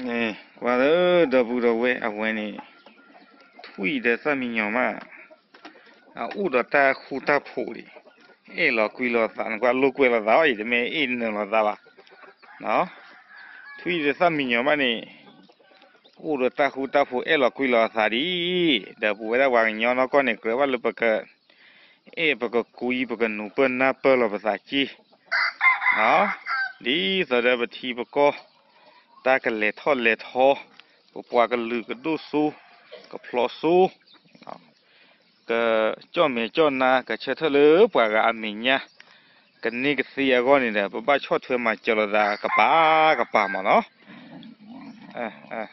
န့ၣ် ကွၢ်လၢဒီပုၢ်ဒီဝဲၢ်အဝဲန့ၣ် ထွံၣ်ဒီးသၣ်မံညီၤမး အအိၣ်ဒီးတၢ်ဃူတၢ်ဖိးဒံး, အဲၣ်လီၤကွံလီၤသး နကွၢ်လိာ်ကွဲလီၤသးအီၤ အံၤတမ့ၢ်အ့ၣ်နၢၤလီၤသးဘၣ်. ထွံၣ်ဒီးသၣ်မံညီၤမးန့ၣ် အိၣ်ဒီးတၢ်ဃူတၢ်ဖိး အဲၣ်လီၤကွံလီၤသးဒံး, ဒီးပဝဲဒၣ်ပှၤကညီနီၢ်ကီၢ်န့ၣ် ကြၢးဘၣ်လၢပက အဲၣ်ပကကွံ ပကနူၤပၢၢ်နၢ်ပၢၢ်လီၤပသးက့ ဒ်သိးဒီးပထံပကီၢ် တၢ်ကလဲၤထီၣ်လဲၤထီ, ပပှၤကလုာ်ကဒိၣ်စိ ကဖျိးစိ ကကၠီၣ်မဲာ်ကၠီၣ်နါ ကဆၢထၢၣ်လၢပှၤဂၤအမဲာ်ညါ, ကန့ၢ်ကသ့အဂီၢ်န့ၣ်ဒီး ပဘၣ်ဆီၣ်ထွဲမၤစၢၤလိာ်သးကပၤကပၤမးနီၤ.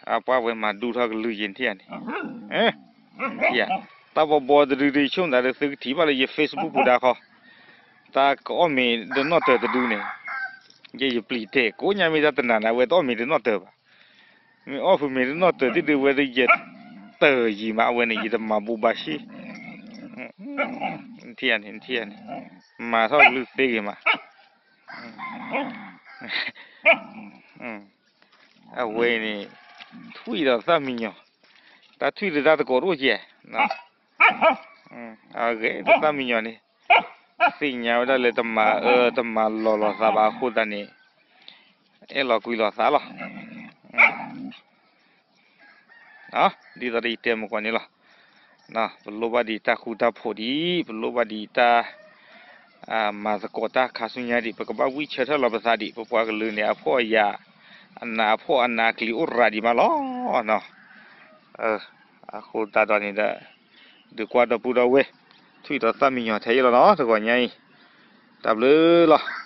အပှၤဝဲမၤဒူထီၣ်ကလုၢ်ယံၤထံၣ်ဧါန့ၣ်, တၢ်ဘီဘီတဒုဒု ယဆိကမိၣ်သးဒီး သုကထံၣ်ဘၣ်လၢယ Facebook ပူၤဒၣ်ဃီ, တၢ်ကအီၣ်မ့ၤဒီးနီၣ်တၢၤတဒုန့ၣ်, ယဲယပျံၤတဲာ်ကိးညါ မ့ၢ်တၢ်တနၤန့ၣ် အဝဲတအီၣ်မ့ၤဒီးနီၣ်တၢၤဘၣ်. မ့ၢ်အီၣ်ဖုမ့ၤတနီၣ်တၢၤသ့ၣ်ဒုး ဝဲဒၣ်ယတၢၤယံၤမး အဝဲန့ၣ် ယတမၤဘူးဘၣ်ဆ့ၣ်. နထံၣ်ဧါန့ၣ်, နထံၣ်ဧါန့ၣ်, မၤထီၣ်ကလုၢ်သ့ဂ့ၤမး. အဝဲအံၤန့ၣ် ထွံၣ်ဒီးသၣ်မံညီၤ, တၢ်ထွံၣ်ဒီးတၢ်သကိးတအိၣ်ကဲ, အဂ့ၤဒီးသၣ်မံညီၤန့ၣ် သ့ၣ်ညါဝဲဒၣ်လၢတမၤအၢတမၤလီၤလိာ်သးဘၣ်အဃိသတးန့ၣ် အဲၣ်လီၤကွံလီၤသးလီၤ. ဒ်သိးဒီးယတဲမုၢ်ကီၢ်န့ၣ်လီၤ. ပလိၣ်ဘၣ်ဒံးတၢ်ဃူတၢ်ဖိးဒံး, ပလိၣ်ဘၣ်ဒံးတၢ် မၤသကိးတၢ်ခါဆူညါဒံး, ပကဘၣ်ဝံဆၢထၢၣ်လီၤပသးဒံး, ပပှၤကလုာ်န့ၣ် အဖှီၣ်အယာ် အနးအဖှီၣ်အနးအကျံၤအိၣ်ရၤဒံးမးလီၤ. အဃိသတးဒီးန့ၣ်ဒီး ဒုးကွၢ်ဒီပုၢ်ဒီဝဲၢ် ထွံၣ်ဒီးသၣ်မံညီၤထဲအံၤလီၤနီၤ တဂီၤညါအံၤ, တၢ်ဘျုးလီၤ.